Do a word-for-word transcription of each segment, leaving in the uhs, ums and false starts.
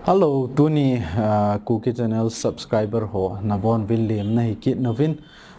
Hello, tuni, ah, Kuki Channel subscriber ho, nabonuvin lemna hi kit nauvin.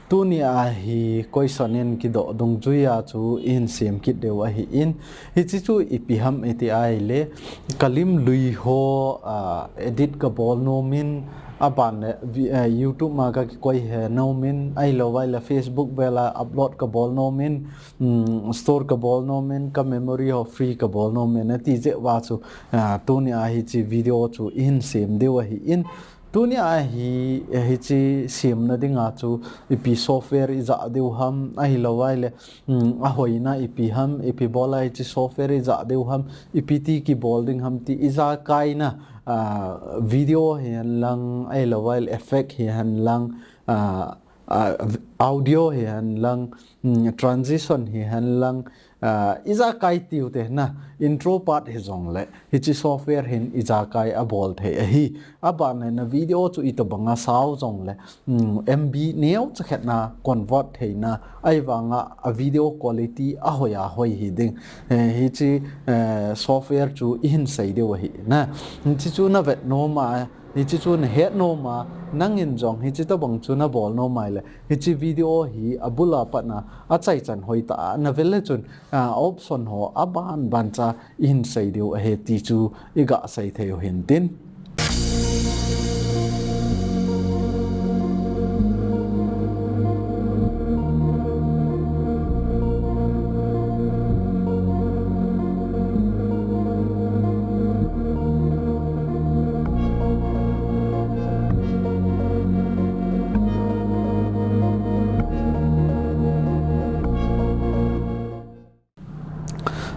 Tuni a hi question in kidoh dungjuia chu ihin sem kit diu ahin. Hiche chu ipi ham iti ahile, kalim lui ho, ah, edit kabol nomin, aban le vi-, eh, YouTube ma kakikoi he nomin, ahilou vai le Facebook vela upload kabol nomin, um, store kabol nomin, ka memory ho free kabol nomin, ati jeh uva chu, ah, tuni a hiche video chu ihin sem diu ahin. Tuni a hi, hiche semna dinga chu ipi software ija diu ham, ahilou vai le, um, ahoina ipi ham, ipi bola hiche software ija diu ham, ipi ti kibol ding ham ti ija kaina, ah, video hihen lang, ahilou vai le effect hihen lang, ah, ah, audio hihen lang, um, transition hihen lang, ah, ija kai tiu te na, intro part hijongle, hiche software hin ija kai abol thei ahi. Aban le na video chu itobanga sao jongle, um, M B neocha khat na convert theina, ahivanga a video quality ahoi ahoi hi ding. Eh, hiche, eh, software chu ihin sei diu ahi na. Hiche chu navet nom a, hiche chu nahet nom a, nangin jong hiche tobang chu nabol nom a ahile, hiche video hi abula patna achaichan hoitah a navel le chun, ah, option ho aban ban cha ihin sei diu ahi ti chu iga sei thei u hintin.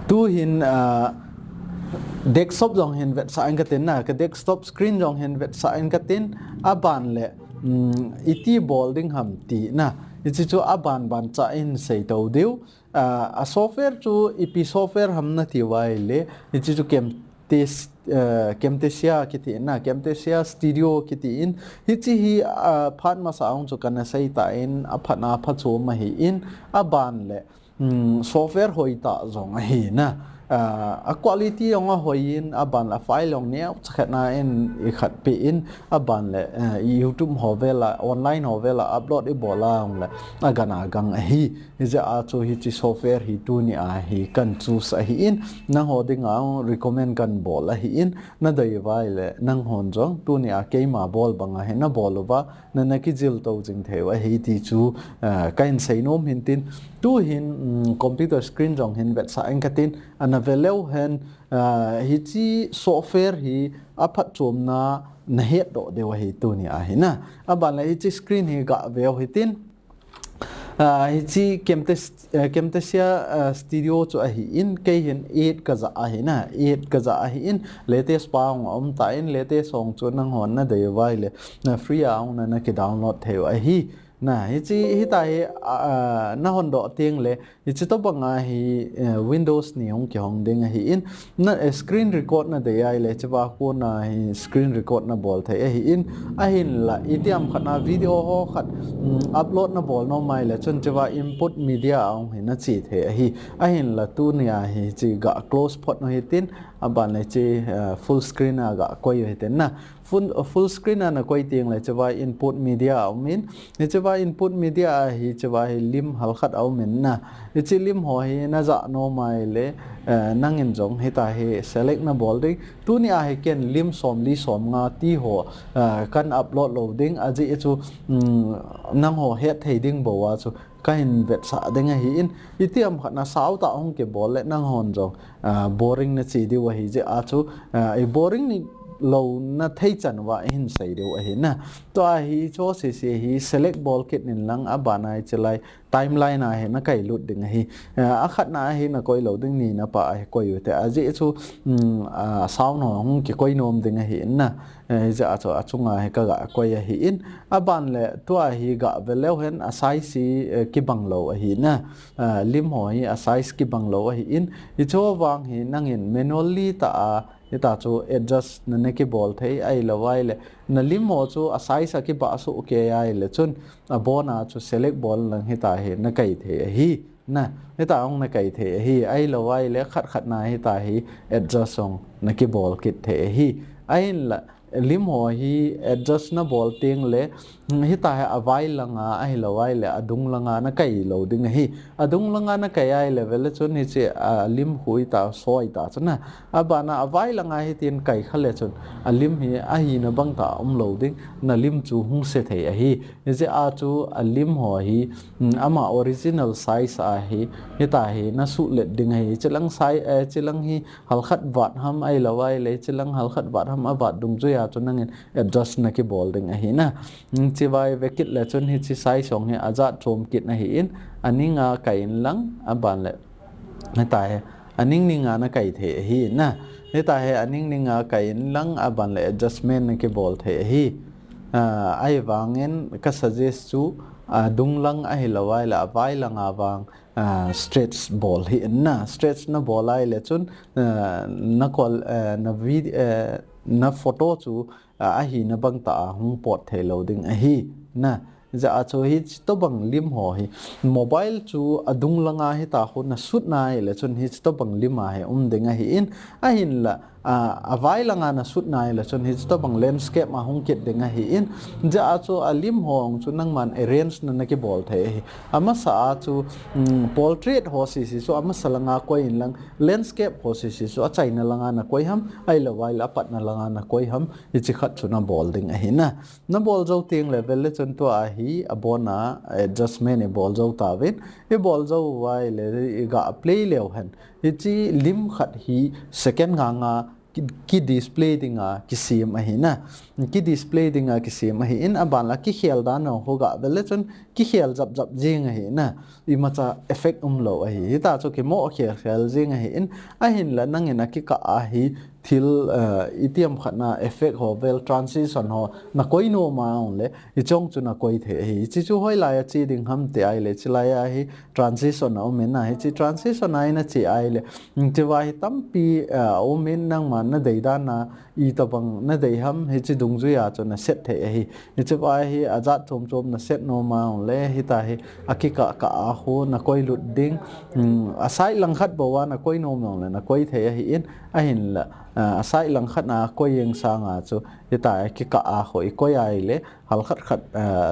Tuhin, ah, desktop jong hin vetsah inge katin na, ka desktop screen jong hin vetsah inge katin, aban le, um, iti bol ding ham ti na, hiche chu aban ban cha ihin sei to diu. Ah, a software chu ipi software ham nati uva ahile, hiche chu Camtas-, ah, Camtasia kiti na, Camtasia Studio kiti in, hiche hi, ah, phat masa a hung chu kana sei tan, aphatna phachom ahin, aban le, um, software hoitah jong ahi na. Ah, a quality jong ahoi in, aban le a file jong neocha khat na in ikhat peh in, aban le, eh, YouTube ho vela, online ho vela upload ibol a jongle, agana gang ahi. Hijeh a chu hiche software hi tuni a hi kahin choose ahin, nangho dinga recommend kahin bol ahin, nadei uva ahile, nanghon jong tuni a keima bol banga hi nabol uva, nana kijil to jing thei u ahi ti chu, ah, kahin sei nom hintin. Tuhin, um, computer screen jong hin vetsah inge katin, ana ve leu hen, ah, hiche software hi aphatchomna nahet doh diu ahi tuni a hi na. Aban le hiche screen hi ga ve u hitin. Ah, hiche Camtas-, eh, Camtasia, ah, Studio chu ahin, keihin eight kaja ahi na, eight kaja ahin, latest pa hung aum tan, latest hung chu nanghon nadei uva ahile, na free a hung nana kidownload thei u ahi. Na, hiche, hitia hi, ah, nahon doh tengle, hiche tobanga hi, eh, Windows ni hung kihong ding ahin, na, eh, screen record nadei ahile, hichea kona hi screen record nabol thei ahin, ahinla, itiham khat na video ho khat, um, upload nabol nom ahile, chun hichea input media a hung hi nache thei ahi, ahinla tuni a hi hiche ga close phot u hitin, aban le hiche, eh, full screen a ga koi u hitin na. Full, full screen a nakoi tengle hichea input media a um in, hichea input media a hi hichea hi lim halkhat aum in na. Hiche lim ho hi najah nom ahile, eh, nangin jong hitia hi select nabol ding. Tuni a hi ken lim somli somnga ti ho, eh, kahin upload lou ding. Ajeh chu, um, nangho het thei ding bou a chu kahin vetsah ding ahin, itiham khat na sao tah hung kibol le nanghon jong, ah, boring nache diu ahi jeh a chu, ah, i boring louna thei chan uva ihin sei diu ahi na. Tua hi hiche sese hi select bol kit in lang, abana hiche lai timeline a hi nakoi lut ding ahi. Ah, akhatna a hi nakoi lou ding, nina pa a hi koi u hite. Ajeh chu, um, ah, sound ho hung kikoi nom ding ahin na. Eh, hijeh a chu achunga hi kaga koi ahin, aban le tua hi ga ve leu hen a size hi, eh, kibang lou ahi na. Ah, lim ho hi a size kibang lou ahin, hiche vang hi nangin manually tah a, hitia chu adjust nana kibol thei ahilou vai le, na lim ho chu a size a kibah soh kei ahile chun abona chu select bol lang hitia hi nakoi thei ahi. Na, hitia hung nakoi thei ahi, ahilou vai le khat khat na hitia hi adjust hung nakibol kit thei ahi. Ahinla lim ho hi adjust nabol tengle, hitahi avai langa ahilou ahile adung langa nakai lou ding ahi. Adung langa nakai ahile vele chun hiche alim khu hita soi ta chun a, abana avai langa hitin kai khale chun alim hi ahina bangtah a umlou ding, nalim chu hung se thei ahi. Hijeh a chu alim ho hi ama original size ahi, hitahi nasuhlet ding ahi. Chilang size, chilang hi halkhat vat ham ahilou ahile chilang halkhat vat ham avat dungjuia chu nangin adjust nakibol ding ahina. Chivai vekit le chun hiche size jong hi ajat chom kit ahin, aninga kai inlang, abanle hitahi aning ninga nakai thei ahina. Hitahi aning ninga kai inlang, abanle adjustment nakibol thei ahi. Ahivangin ka suggest chu adung lang ahilou ahile avai langa vang stretch bol hih in na. Stretch nabol ahile chun na, na photo chu ahina bangtah a hung pot theilou ding ahina. Hijeh a chu hitobang lim ho hi mobile chu adung langa hita khu nasutna ahile chun hitobang lim ahi um ding ahin, ahinla avai langa nasutna ahile chun hitobang landscape a hung kit ding ahin. Hijeh a chu alim ho chu nangman arrange na nakibol thei ahi. Amasa a chu portrait ho sese chu amasa langa koi inlang, landscape ho sese chu achaina langa nakoi ham ahilou ahile apatna langa nakoi ham, hiche khat chu nabol ding ahina. Nabol jou tengle vele chun tua hi abona adjustment ibol jou tauvin, ibol jou uva ahile iga play leu hen, hiche lim khat hi second nga nga ki, ki display dinga kisem ahina. Ki display dinga kisem ahin, abanla kikhel dan ho khu ga vele chun kikhel jap jap jeng ahina. Imacha effect umlou ahi. Hita chu kimo khel khel jeng ahin, ahinla nangin akikah a hi thil itiam khat na effect ho vel, transition ho nakoi nom a ahile hiche jong chu nakoi thei ahi. Hiche chu hoilai a che ding ham ti ahile, chulai a hi transition aumin na, hiche transition a hi nache ahile, hicheva hi tampi aumin, nangman nadei dan a itobang nadei ham hiche dungjuia chu naset thei ahi. Hicheva hi ajat chom chom naset nom a ahile hitahi akikah kah a khu nakoi lut ding, aside langkhat bou a nakoi nom jongle nakoi thei ahin, ahinla aside langkhat a koi jeng sanga chu hitahi akikah a khu ikoi ahile halkhat khat,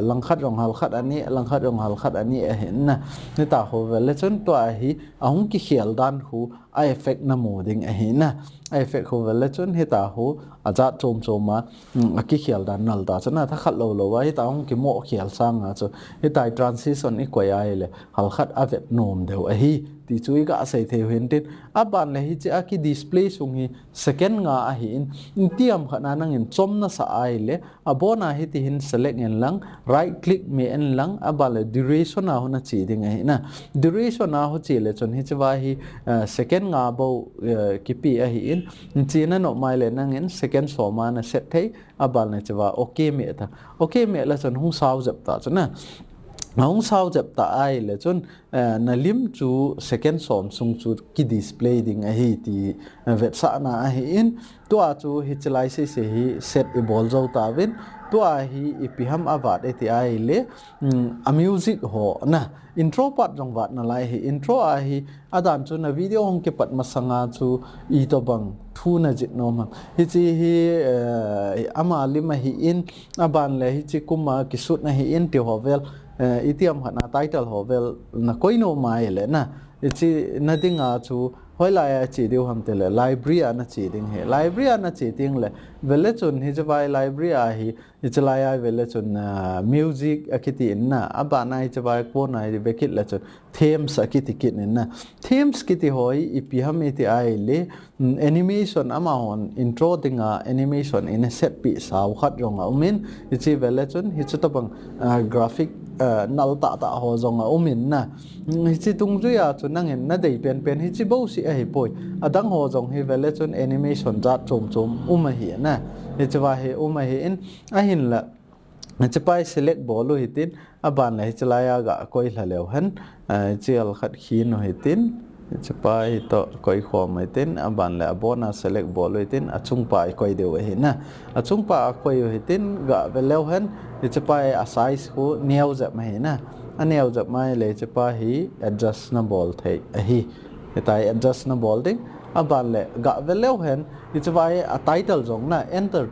langkhat jong halkhat ani, langkhat jong halkhat ani ahin na. Hita khu vele chun tua hi ahung kikhel dan khu a effect namu ding ahina. A effect khu vele chun hita khu ajat chom chom a akikhel dan nal ta chun a, thakhat lou lou a hita hung kimo khel sanga chu hitahi transition ikoi ahile halkhat avet nom deu ahi ti chu iga sei thei u hintin. Abanle hiche a ki display sung hi second nga ahin, itiam khat na nangin chom nasah ahile abona hitihin select inlang, right click me inlang, abanle duration a khu nache ding ahina. Duration a khu che le chun hicheva hi second nga bou kipe ahin, hiche nanop maile nangin second som a naset thei, abanle hicheva okay me ta. Okay me le chun hung sao jep ta chun a, ahung sao jep ta ahile chun nalim chu second som sung chu ki display ding ahi ti vetsahna ahin, tua chu hiche lai sese hi set ibol jou tauvin, tua hi ipi ham avat iti ahile, a music ho na, intro part jong vat nalai ahi. Intro a hi adan chu na video hung kipat masanga chu itobang thu najih nom ham, hiche hi ama lim ahin, abanle hiche kum a kisut ahin ti ho vel, itiam khat na title ho vel nakoi nom ahile na, hiche na dinga chu hoilai a che diu ham tile library a nache ding ahi. Library a nache tengle vele chun hicheva library a hi hiche lai a vele chun music akiti in na, abana hicheva kona vekit le chun themes akiti kit in na. Themes kiti ho hi ipi ham iti ahile animation, amahon intro dinga animation ina setpeh sao khat jong aumin, hiche vele chun hiche tobang graphic nal tahtah ho jong aumin na. Hiche dungjuia chu nangin nadei penpen hiche bouseh ahipoi, adang ho jong hi vele chun animation jat chom chom um ahi na. Hicheva hi um ahin, ahinla hichepa hi select bol u hitin, abanle hiche lai a ga koi lha leu hen, hiche alkhat khin u hitin, hichepa hitoh koi khom u hitin, abanle abona select bol u hitin, achungpa ikoi diu ahina. Achungpa a koi u hitin, ga ve leu hen, hichepa hi a size khu neo jep ahina. Aneo jep maile hichepa hi adjust nabol thei ahi. Hitahi adjust nabol ding. Aban le ga ve leu hen, hiche va hi a title jong na, enter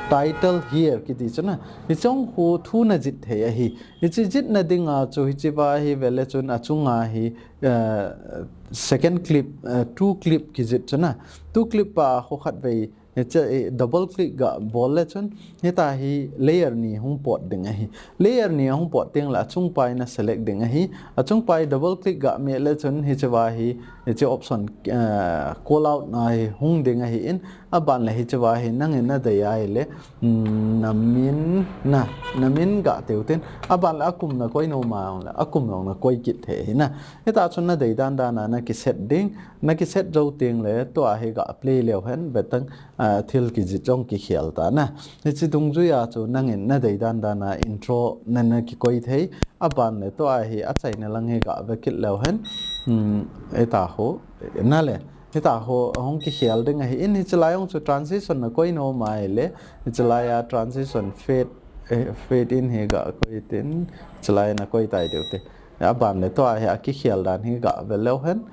title here kiti chu na. Hiche jong khu thu na jih thei ahi. Hiche jihna dinga chu hiche va hi ve le chun achunga hi, eh, second clip, eh, two clip kijih chu na. Two clip pa khu khatvei, hiche, eh, double click ga bol le chun, hitia hi layer ni hung pot ding ahi. Layer ni ahung pot teng le achung pa hi na select ding ahi. Achung pa hi double click ga meh le chun hiche va hi, hiche option, eh, call out na hi hung ding ahi in, aban le hiche va hi nangin na dei ahile, mm, na min, na, na min ga teu tin, aban le akum na koi nom a ahile, akum jong na koi kit thei ahi na. Hitia chu na dei dan dan a na kiset ding, na kiset jou teng le tua hi ga play leu hen, ve tang, ah, thil kijih jong kikhel ta na. Hiche dungjui a chu nangin na dei dan dan a intro na, na kikoi thei. Aban le tua hi achaina lang hi ga ve kit leu hen. Hmm, hitia ho, na le. Hitia ho, hung kikhel ding ahi in hiche lai jong chu transition na koi nom ahile. Hiche lai a transition fade, eh, fade in hi ga koi tin. Hiche lai na koi tai deu te. Aban le tua hi akikhel dan hi ga ve leu hen.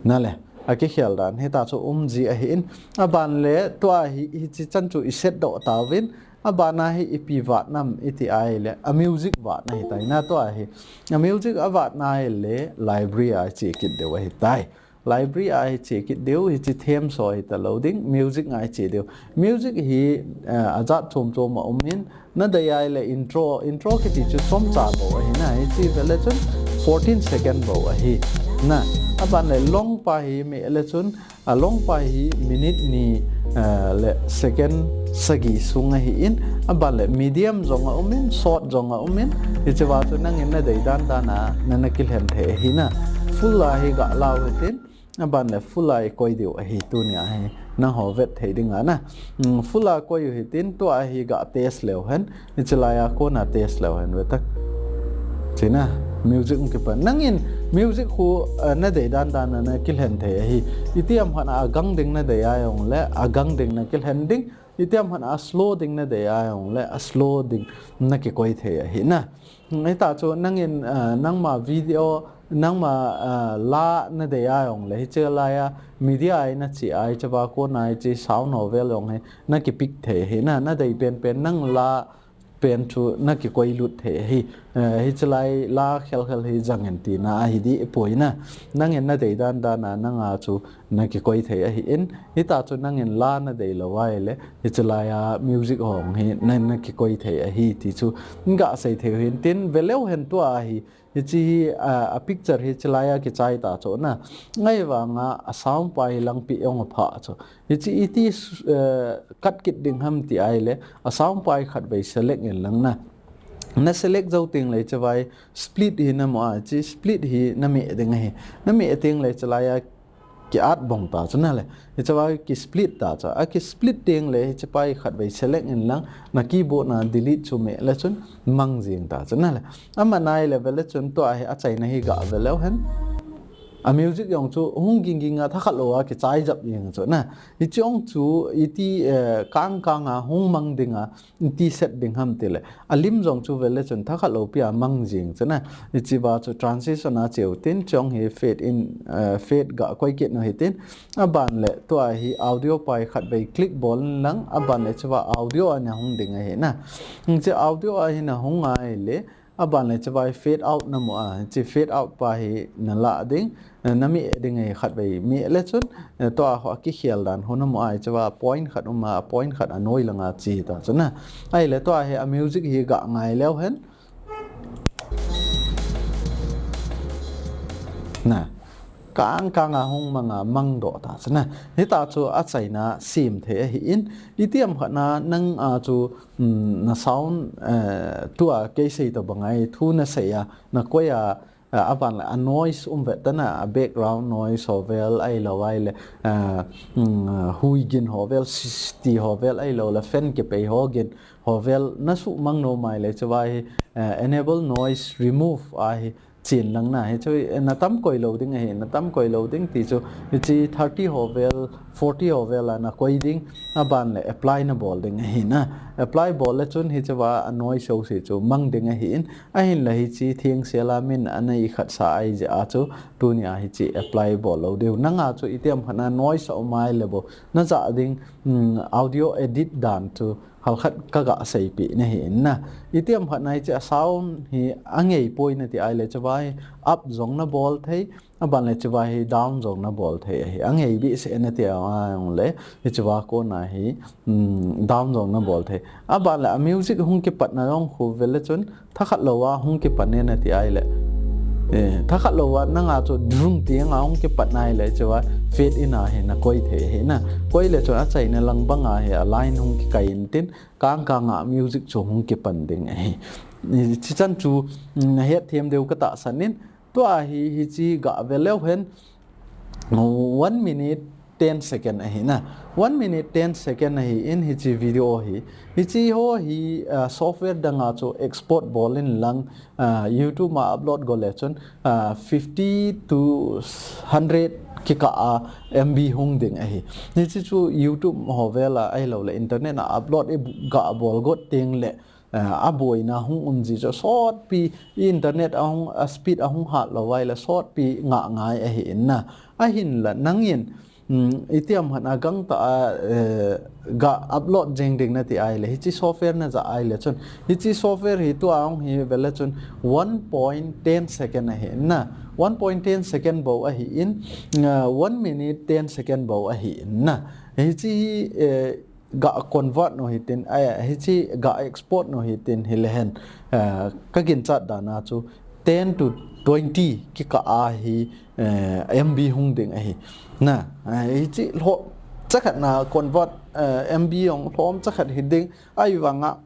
Na le, akikhel dan hitia chu um ji ahi in. Aban le tua hi, hiche chan chu i set doh tauvin. Aban a hi ipi vat nam iti ahile, a music vat na hi tai na tua hi. A music a vat na ahile, library a che kit deu ahi tai. Library a hi che kit deu, hiche theme so hi ta lou ding, music a hi che deu. Music hi, eh, ajat chom chom a um in, na dei ahile intro, intro kiti chu chomcha bou ahi na, hiche ve le chun fourteen second bou ahi. Na, aban le long pa hi meh le chun, a long pa hi minute ni, eh, le second sagi sung ahi in, aban le medium jong a um in, short jong a um in, hiche va chu nangin na dei dan dan a na, na kilhen thei ahi na. Full a hi ga lau hitin, aban le full a i koi diu ahi tunia hi. Nangho vet thei ding a na. Mm, full a koi u hitin tua hi ga test leu hen. Hiche lai a kona test leu hen ve tang. China, music hung kipan. Nangin music khu, eh, na dei dan dan a na kilhen thei ahi. Itiham khat a agang ding na dei a jong le, agang ding na kilhen ding. Itiham khat a slow ding na dei a jong le, a slow ding na kikoi thei ahi na. Hitia chu nangin, ah, nangma video, nangma, ah, la na dei a jong le, hiche lai a media a na che a, hiche va kona hiche sound ho vel jong hi na kipick thei ahi na, na dei pen pen nang la pen chu na kikoi lut thei ahi. Eh, hiche lai la khel khel hi jang in tina ahi dipoi na. Nangin na dei dan dan a nanga chu na kikoi thei ahi in, hitia chu nangin la na dei lou ahile, hiche lai a music ho hi na, na kikoi thei ahi ti chu ga sei thei u hitin, ve leu hen tua hi, hiche hi, a, a picture hiche lai a kichai ta chu na. Ahivang a, a sound pa hi langpi jong apha chu. Hiche iti, eh, cut kit ding ham ti ahile, a sound pa hi khatvei select in lang na. Na select jou teng le hiche va hi split hi na mu a, hiche split hi na meh ding ahi. Na meh teng le hiche lai a ki-add bong ta chu na le. Hiche va ki split ta chu. A ki split teng le hiche pa hi khatvei select in lang, na keyboard na delete chu meh le chun mang jing ta chu na le. Aman ahile ve le chun tua hi achaina hi ga ve leu hen. A music jong chu hung ging ging a thakhat lou a kichai jap jing chu na. Hiche jong chu iti, eh, kang kang a hung mang ding a, iti set ding ham ti le. A lim jong chu ve le chun thakhat lou pi a mang jing chu na. Hiche va chu transition a che u tin, hiche jong hi fade in, eh, fade ga koi kit u hitin. Aban le tua hi audio pa hi khatvei click bol in lang, aban le hiche va audio a na hung ding ahi na. Hiche audio a hi na hung ahile, aban le hiche va hi fade out na mu a, hiche fade out pa hi na la ding, eh, na meh ding ahi khatvei meh le chun, eh, tua ho a kikhel dan ho na mu a, hiche va point khat um a, point khat a noi lang a che ta chu na. Ahile tua hi a music hi ga ngai leu hen. Na, kang kang a hung mang a mang doh ta chu na. Hitia chu achaina sem thei ahi in, itiham khat na nang a chu, um, na sound, eh, tua kei sei to bang a hi thu na sei a, na koi a, eh, aban le a noise um ve ta na, a background noise ho vel ahilou ahile, eh, um, hui gin ho vel, sisiti ho vel ahilou le fan kipei ho gin ho vel na suhmang nom ahile hiche va hi, eh, enable noise remove a hi chen lang na, hichu, eh, na tam koi lou ding ahi, na tam koi lou ding ti chu, hichi thirty ho vel, forty ho vel a na koi ding, aban le apply na bol ding ahi na. Apply bol le chun hichu va a noise ho si chu mang ding ahi in, ahin la hichi thing sela min a nei khat sa ai je a chu, tuni a hichi apply bol lou deu. Nanga chu itiam khat na noise a um ai le bo, na ja ding, um, audio edit dan chu, halkhat ka ga seipi na hi in na. Itiam khat na hichi a sound hi a ngei poi na ti ai le chu va hi up jong na bol thei, aban le chu va hi down jong na bol thei ahi. A ngei bi se na ti a ong le, hichi va ko na hi, um, down jong na bol thei. Aban le a music hung kipat na jong khu vel le chun, thakhat lou a hung kipan ne na ti ai le. Eh, thakhat lou a nanga chu drum ti anga hung kipan ai le chu va fade in a hi na koi thei hi na. Koi le chun a chaina lang bang a hi a line hung kikai in tin kang kang a music chu hung kipan ding ahi. Ni chi chan chu, mm, na het them deu ka tahsan in tua hi hichi ga ve leu hen one minute ten second ahi na. One minute ten second ahi in hichi video hi. Hichi ho hi, ah, software dang a chu export bol in lang, ah, YouTube ma upload go le chun, ah, fifty to hundred kika a M B hung ding ahi. Hichi chu YouTube ho vel a ai lou le internet a upload i bu-, ga bol got teng le, ah, a boina hung um ji chu sot pi internet a hung, a speed a hung hat lou vai le sot pi nga ngai ahi in na. Ahin la nangin, um, itiam khat na gang ta a, eh, ga upload jeng ding na ti ai le, hichi software na ja ai le chun, hichi software hi tua ong hi ve le chun one point ten second ahi in na. One point ten second bo ahi in, ah, one minute ten second bo ahi in na. Hichi hi, eh, ga convert no hi tin, ai, hichi ga export no hi tin hi le hen, eh, ka ginchat dan a chu ten to twenty kika a hi, eh, M B hung ding ahi. Na, eh, hichi lhom chakhat na convert, eh, M B ong lhom chakhat hi ding, ai vang a,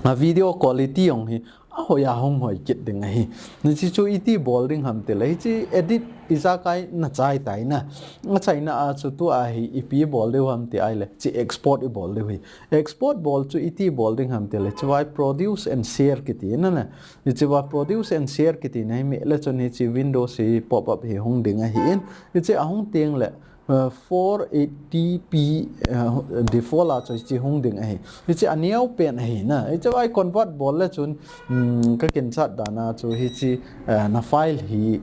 a video quality ong hi, a hoi a hung hoi kit ding ahi. Ni chi chu iti bol ding ham ti le, hichi edit i ja kai na chai tai na. A chaina a chu tua hi ipi bol deu ham ti ai le, chi export i bol deu hi. Export bol chu iti bol ding ham ti le, chi vai produce and share kiti na na. Ni chi va produce and share kiti na hi me le chun hichi Windows hi pop up hi hung ding ahi in. Hichi a hung teng le, uh, four eighty P, uh, default a chu hichi hung ding ahi. Hichi a neo pen ahi na. Hichi vai convert bol le chun, um, ka ginchat dan a chu hichi, uh, na file hi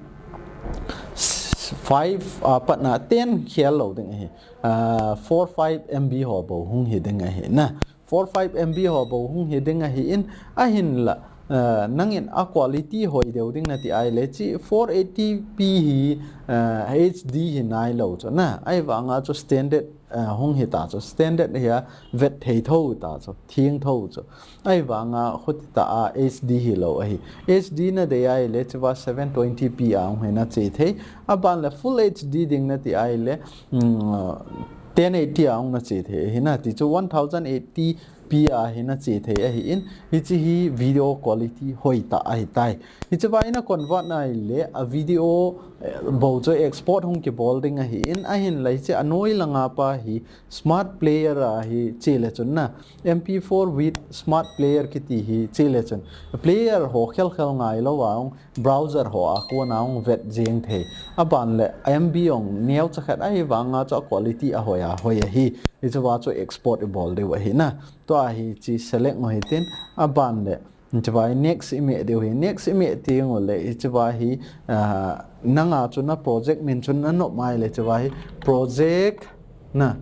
s-, five, uh, pat na ten khel lou ding ahi. Uh, four five M B ho bo hung hi ding ahi na. Four five M B ho bo hung hi ding ahi in ahin la, uh, nangin a quality hoi deu ding na ti ai le chi four eighty P hi, uh, H D hi nai lou chu na. Ai vang a chu standard, uh, hung hi ta chu standard hi a vet thei tho ta chu, thiang tho chu. Ai vang a khuti ta a H D hi lou ahi. H D na dei ai le chi va seven twenty P a hung hi na chi thei. Aban le full H D ding na ti ai le, um, ten eighty a hung na chi thei ahi na ti chu one thousand eighty P a hi na chi thei ahi in, hichi hi video quality hoi ta ahi tai. Hichi va i na convert na ai le a video, eh, bo chu export hung kibol ding ahi in, ahin la hichi a noi lang a pa hi smart player a hi chi le chun na M P four with smart player kiti hi chi le chun player ho khel khel ngai lou a hung browser ho a kona hung vet jeng thei. Aban le M B ong neo chakhat ahi vang a chu a quality a hoi a hoi ahi. Hichi va chu export i bol deu ahi na. Tua hichi select ngo hi tin aban le. Hichi va next i me deu hi. Next i me teng u le hichi va hi, ah, nanga chu na project min chu na nop mai le hichi va hi project na,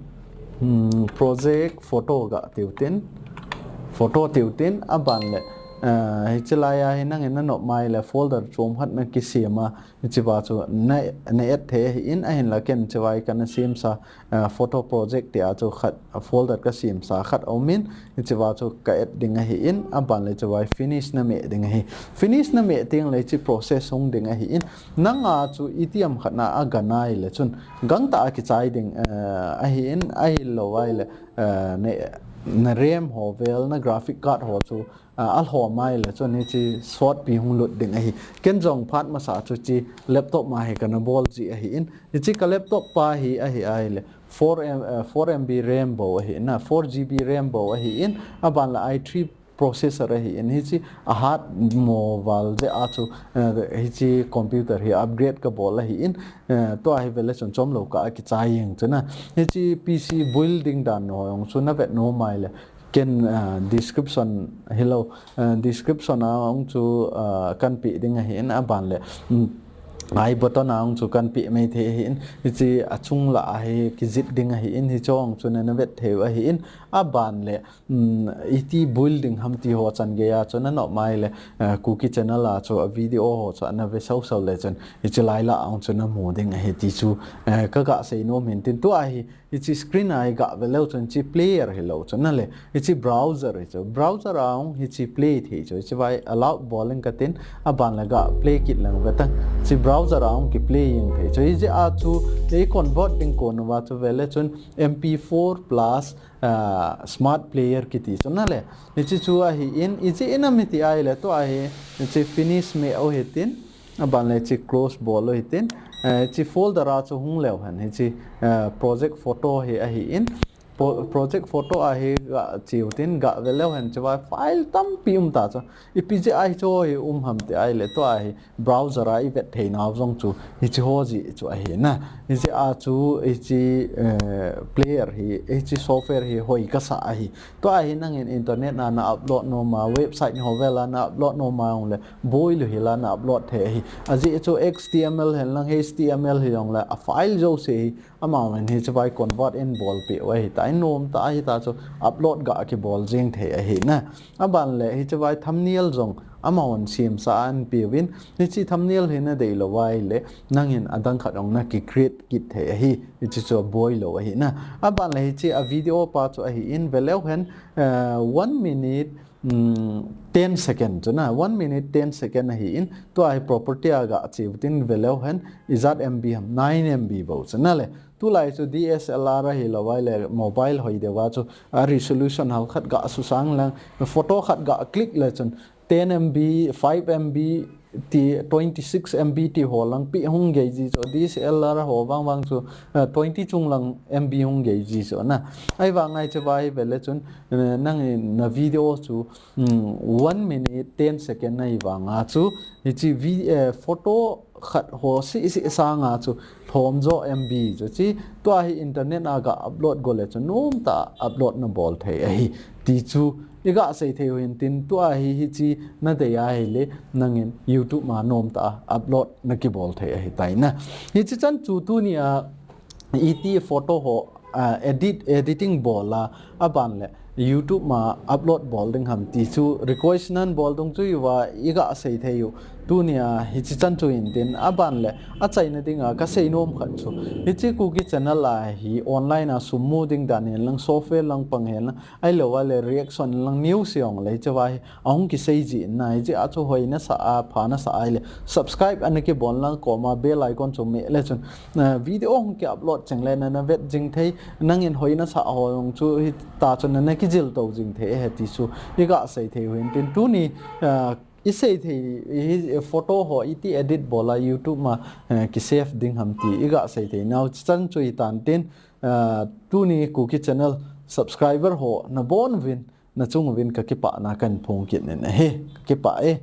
hmm, project photo ga tiu tin, photo tiu tin, aban le, eh, hichi lai a hi nangin na nop mai le folder chom khat na kisem a, hichi va chu na, na add thei ahi in ahin la ken hichi va hi ka na sem sa, eh, photo project ti a chu khat, a folder ka sem sa khat um in, hichi va chu ka add ding ahi in, aban le hichi va hi finish na me ding ahi. Finish na me teng le hichi process hung ding ahi in, nanga chu itiam khat na a ga nai le chun, Gang ta a kichai ding, eh, ahi in, ahi lou ai le, eh, na, na RAM ho vel, na graphic card ho chu, eh, a lhom ai le chun hichi sot pi hung lut ding ahi. Ken jong phat masa chu hichi laptop ma hi ka na bol ji ahi in. Hichi ka laptop pa hi ahi ai le four M, eh, four M B RAM bo ahi in, four G B RAM bo ahi in, aban la i three processor ahi in, hiche a hat mo val jeh a chu, eh, hiche computer hi upgrade ka bol ahi in, eh, tua hi vele chun chomlou kah a kichai jeng chu na. Hiche P C build ding dan ho jong chu na vet nom a ahile, ken, eh, description hilou, eh, description a jong chu, eh, kan pe ding ahi in, aban le, mm, I button a jong chu kan pe mai thei ahi in, hiche a chung lah a hi kijih ding ahi in, hiche jong chu na na vet thei u ahi in, aban le, um, iti build ding ham ti ho chan gei a chu na nom a ahile, eh, Kuki channel a chu a video ho chu ana ve sau sau le chun, hiche lai lah a jong chu na mu ding ahi ti chu, eh, ka ga sei nom in tin tua hi, hiche screen a hi ga ve leu chun hiche player hilou chu na le, hiche browser hi chu, browser a jong hiche play thei chu, hiche vai allow bol ing ka tin, aban le ga play kit leng ve tan, hiche browser a jong ki play jeng thei chu, hijeh a chu ei convert ding kon uva chu vele chun M P four plus, ah, smart player kiti chu na le. Hiche chu ahi in, ijeh inem iti a ahile tua hi, hiche finish me u hitin, aban le hiche close bol u hitin, eh, hiche folder a chu hung leu hen, hiche, eh, project photo hi ahi in, po-, project photo a hi ga che u tin, ga ve leu hen, hiche vai file tampi um ta chu. Ipi jeh a hiche hi um ham ti a ahile tua hi, browser a i vet thei nau jong chu hiche ho jeh chu ahi na. Hijeh a chu hiche, eh, player hi, hiche software hi hoi ka sa ahi. Tua hi nangin internet a na upload nom a, website ho vel a na upload nom a jong le, boi lou hel a na upload thei ahi. Ajeh chu X T M L hen lang, H T M L hi jong le, a file jouse hi, amahon hiche vai convert in bol peh u ahi ta, i nom ta ahi ta chu upload ga kibol jeng thei ahi na. Aban le hiche vai thumbnail jong amahon semsa a an pe uvin, hiche thumbnail hi na dei lou a ahile, nangin adang khat jong na ki create kit thei ahi, hiche chu boi lou ahi na. Aban le hiche a video pa chu ahi in, ve leu hen, eh, one minute, mm, ten second chu na, one minute ten second ahi in, tua hi property a ga che u tin ve leu hen, ijat M B ham, nine M B bou chu na le. Tulai chu D S L R ahi lou a ahile mobile hoi deu a chu a resolution hal khat ga susang lang, photo khat ga click le chun ten M B, five M B ti, twenty six M B ti ho lang pi hung gei ji chu, D S L R ho vang vang chu, eh, twenty chung lang M B hung gei ji chu na. Ahivang a hiche vai vele chun, eh, nangin na video chu, mm, one minute ten second ahi vang a chu, hiche vi-, eh, photo khat ho seh seh sang a chu lhom jo M B chu, hiche tua hi internet a ga upload go le chu nom ta a upload na bol thei ahi ti chu i ga sei thei u hin tin, tua hi hiche na dei a ahile nangin YouTube ma nom ta a upload na kibol thei ahi tai na. Hiche chan chu tuni a iti photo ho, ah, edit, editing bol a, aban le YouTube ma upload bol ding ham ti chu request nan bol dong chu i va i ga sei thei u. Tuni a hiche chan chu in tin, aban le achaina ding a ka sei nom khat chu, hiche Kuki channel a hi online a sum mu ding dan hen lang, software lang pang hen lang, ahilou a le reaction lang, news jong le hiche vai ahung kisei ji in na, hijeh a chu hoina sa a, phana sa a ahile subscribe ana kibol lang, koma bell icon chu meh le chun, eh, video hung ki upload cheng le na na vet jing thei, nangin hoina sa ho jong chu hita chu na na kijil to jing thei ahi ti chu i ga sei thei u hin tin, tuni, eh, i sei thei hi photo ho iti edit bol a YouTube ma, eh, ki save ding ham ti i ga sei thei nau chan chu i tan tin, eh, tuni Kuki channel subscriber ho na bon uvin, na chung uvin ka kipah na kan phong kit nin ahi, ka kipah e.